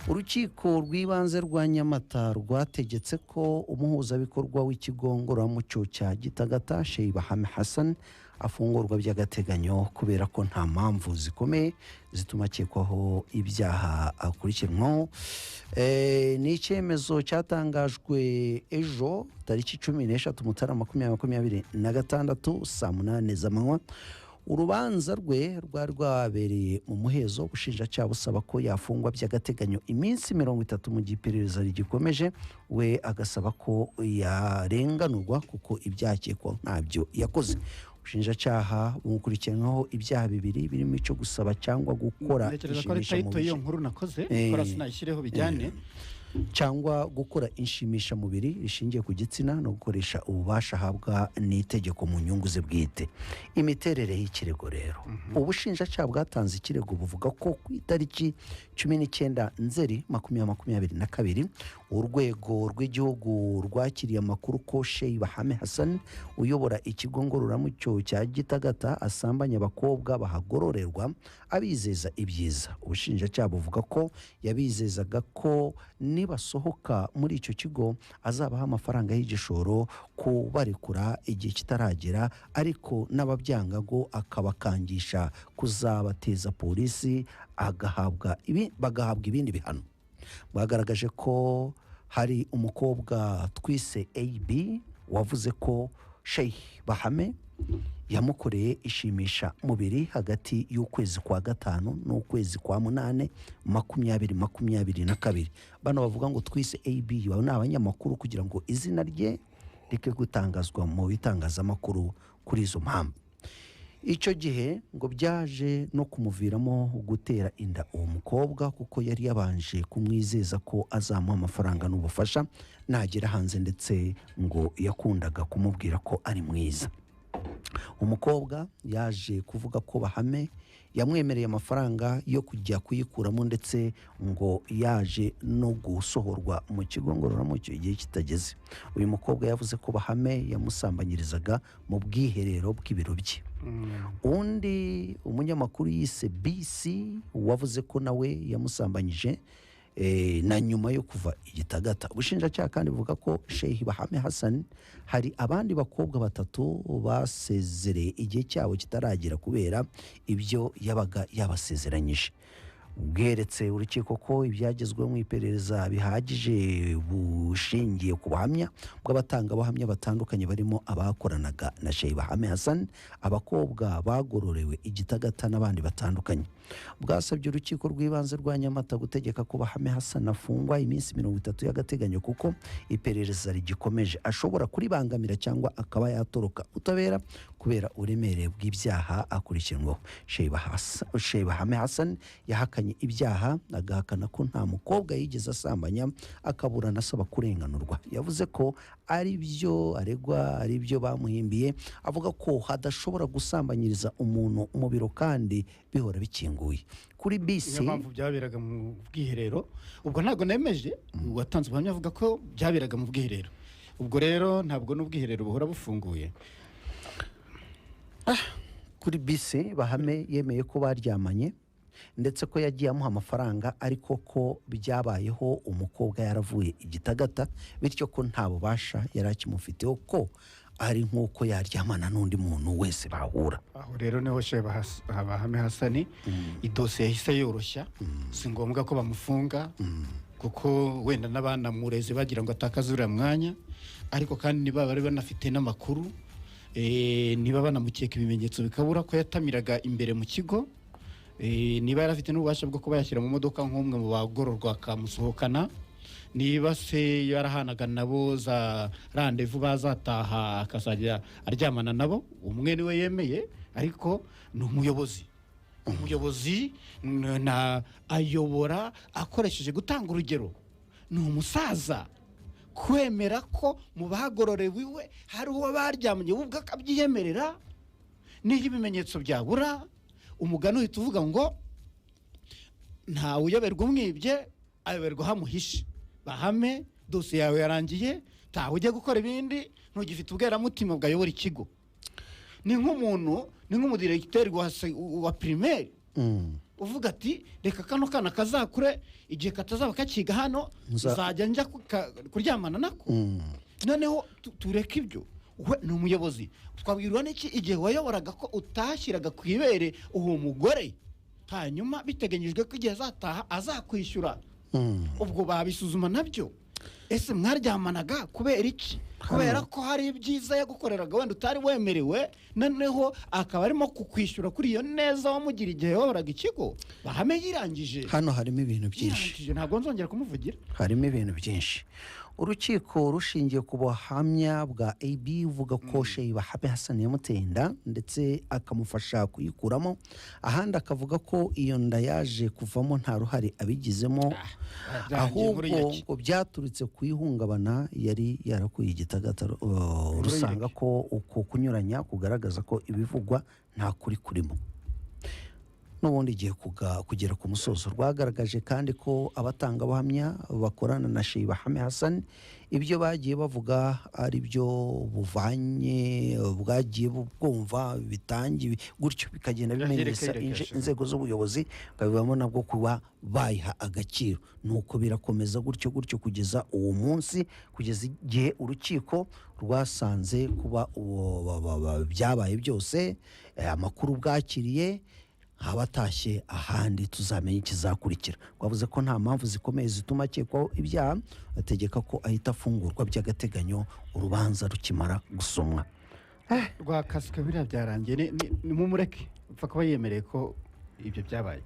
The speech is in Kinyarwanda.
Urukiko rw'ibanze rwa Nyamata rwategetse ko umuhuzabikorwa w'ikigo ngororamuco cya Gitagata, Sheikh Bahame Hassan, afungurwa by'agateganyo kubera ko nta mpamvu zikomeye zituma akekwaho ibyaha akurikiranwaho. Ni icyemezo cyatangajwe ejo tariki 13 Mutarama 2026 saa 8 z'amanywa. Urubanza rwe rwari rwabereye mu muhezo, ubushinjacyaha busaba ko yafungwa by'agateganyo iminsi 30 mu gihe iperereza rigikomeje, we agasaba ko yarenganurwa kuko ibyaha akekwaho ntabyo yakoze. Ubushinjacyaha bumukurikiranyweho ibyaha bibiri birimo icyo gusaba cyangwa gukora Ntekereza ko ari inshimishamubiri. title y'iyo nkuru nakoze, kora sinayishyireho bijyane. Cyangwa gukora inshimishamubiri rishingiye ku gitsina no gukoresha ububasha ahabwa n'itegeko mu nyungu ze bwite. Imiterere y'ikirego rero, ubushinjacyaha bwatanze ikirego buvuga ko ku itariki 19 Nzeri 2022 urwego rw'igihugu rwakiriye amakuru ko Sheikh Bahame Hassan uyobora ikigo ngororamuco cya Gitagata asambanya abakobwa bahagororerwa abizeza ibyiza. Ubushinjacyaha buvuga ko yabizezaga ko nibasohoka muri icyo kigo azabaha amafaranga y'igishoro kubarekura igihe kitaragera, ariko n'ababyanga ngo akabakangisha kuzabateza polisi bagahabwa ibindi bihano. Bagaragaje ko hari umukobwa twise AB wavuze ko Sheikh Bahame yamukoreye ishimisha mubiri hagati y'ukwezi kwa gatanu n'ukwezi kwa munane 2022. Bano bavuga ngo twise AB baba ni abanyamakuru kugira ngo izina rye rike gutangazwa mu bitangazamakuru kuri izo mpamvu. Icyo gihe ngo byaje no kumuviramo gutera inda uwo mukobwa, kuko yari yabanje kumwizeza ko azamuha amafaranga n'ubufasha nagera hanze, ndetse ngo yakundaga kumubwira ko ari mwiza. Umukobwa yaje kuvuga ko Bahame yamwemereye amafaranga yo kujya kuyikuramo, ndetse ngo yaje no gusohorwa mu kigo ngororamuco igihe kitageze. Uyu mukobwa yavuze ko Bahame yamusambanyirizaga mu bwiherero bw'ibiro bye. Undi umunyamakuru yise BC wavuze ko nawe yamusambanyije na nyuma yo kuva i Gitagata. Ubushinjacyaha kandi buvuga ko Sheikh Bahame Hassan hari abandi bakobwa batatu basezereye igihe cyabo kitaragera kubera ibyo yabaga yabasezeranyije. Bweretse urukiko ko ibyagezweho mu iperereza bihagije bushingiye ku buhamya bw'abatangabuhamya batandukanye barimo abakoranaga na Sheikh Bahame Hassan, abakobwa bagororewe i Gitagata n'abandi batandukanye. Bwasabye urukiko rw'ibanze rwa Nyamata gutegeka ko Bahame Hassan afungwa iminsi 30 y'agateganyo kuko iperereza rigikomeje, ashobora kuribangamira cyangwa akaba yatoroka ubutabera kubera uburemere bw'ibyaha akurikiranwaho. Sheikh Bahame Hassan yahakanye ibyaha, agahakana ko nta mukobwa yigeze asambanya, akaburana asaba kurenganurwa. Yavuze ko ari byo aregwa ari byo bamuhimbiye, avuga ko hadashobora gusambanyiriza umuntu mu biro kandi bihora bikinguye. Kuri bisi Niyo mpamvu byaberaga mu bwiherero. Ubwo ntabwo nemeje, uwatanze ubuhamya avuga ko byaberaga mu bwiherero, ubwo rero ntabwo n'ubwiherero buhora bufunguye. Kuri bisi, Bahame yemeye ko baryamanye ndetse ko yagiye amuha amafaranga, ariko ko byabayeho umukobwa yaravuye i Gitagata, bityo ko nta bubasha yari akimufiteho, ko ari nk'uko yaryamana n'undi muntu wese bahura. Aho rero niho Bahame Hasani idosiye yahise yoroshya. Si ngombwa ko bamufunga, kuko wenda n'abanamureze bagira ngo atakaze uriya mwanya, ariko kandi niba bari banafite n'amakuru, niba banamukeka ibimenyetso bikabura ko yatamiraga imbere mu kigo, niba yari afite n'ububasha bwo kuba yashyira mu modoka nk'umwe mu bagororwa akamusohokana, niba se yarahanaga nabo za rendez-vous bazataha akazajya aryamana nabo. Umwe niwe yemeye, ariko ni umuyobozi. Umuyobozi na ayobora akoresheje gutanga urugero. Ni umusaza, kwemera ko mu bagororewe iwe hari uwo baryamanye we ubwe akabyiyemerera, n'iyo ibimenyetso byabura, umugani uhita uvuga ngo ntawe uyoberwa umwibye, ayoberwa aho amuhishe. Bahame, dosiye yawe yarangiye, tawe ujye gukora ibindi, ntugifite ubweramutima bwayobora ikigo. Ni nk'umuntu, ni nk'umudiregiteri wa primaire. Uvuga ati reka kano kana kazakure, igihe katazaba kakiga hano nzajya njya kuryamana nako. Noneho tureke ibyo. We ni umuyobozi, twabwirwa n'iki igihe wayoboraga ko utashyiraga ku ibere uwo mugore, hanyuma biteganyijwe ko igihe azataha azakwishyura? Ubwo babisuzuma nabyo. Ese mwaryamanaga kubera iki? Kubera ko hari ibyiza yagukoreraga wenda utari wemerewe, noneho akaba arimo kukwishyura kuri iyo neza wamugira igihe wayoboraga ikigo. Bahame yirangije. Hano harimo ibintu byinshi. Yirangije, ntabwo nzongera kumuvugira. Harimo ibintu byinshi. Urukiko rushingiye ku buhamya bwa AB uvuga ko Sheikh Bahame Hassan yamuteye inda ndetse akamufasha kuyikuramo, ahandi akavuga ko iyo nda yaje kuvamo nta ruhare abigizemo, Byarangiye ahubwo inkuru yaki. ngo byaturutse ku ihungabana yari yarakuye igitagata. Rusanga ko uko kunyuranya kugaragaza ko ibivugwa nta kuri kurimo. N'ubundi igiye kugera ku musozo. Rwagaragaje kandi ko abatangabuhamya bakorana na Sheikh Bahame Hassan ibyo bagiye bavuga ari byo buvanye bwagiye bwumva bitangiye gutyo, bikagenda bimenyesha Reka, reka, reka. inzego z'ubuyobozi, bakabibamo nabwo kuba bayiha agaciro. Nuko birakomeza gutyo gutyo kugeza uwo munsi, kugeza igihe urukiko rwasanze kuba uwo byabaye byose, amakuru bwakiriye abatashye ahandi tuzamenya ikizakurikira. Rwavuze ko nta mpamvu zikomeye zituma akekwaho ibyaha, ategeka ko ahita afungurwa by'agateganyo urubanza rukimara gusomwa. Rwakaswe, biriya byarangiye. Ni mumureke, upfa kuba yemereye ko ibyo byabaye.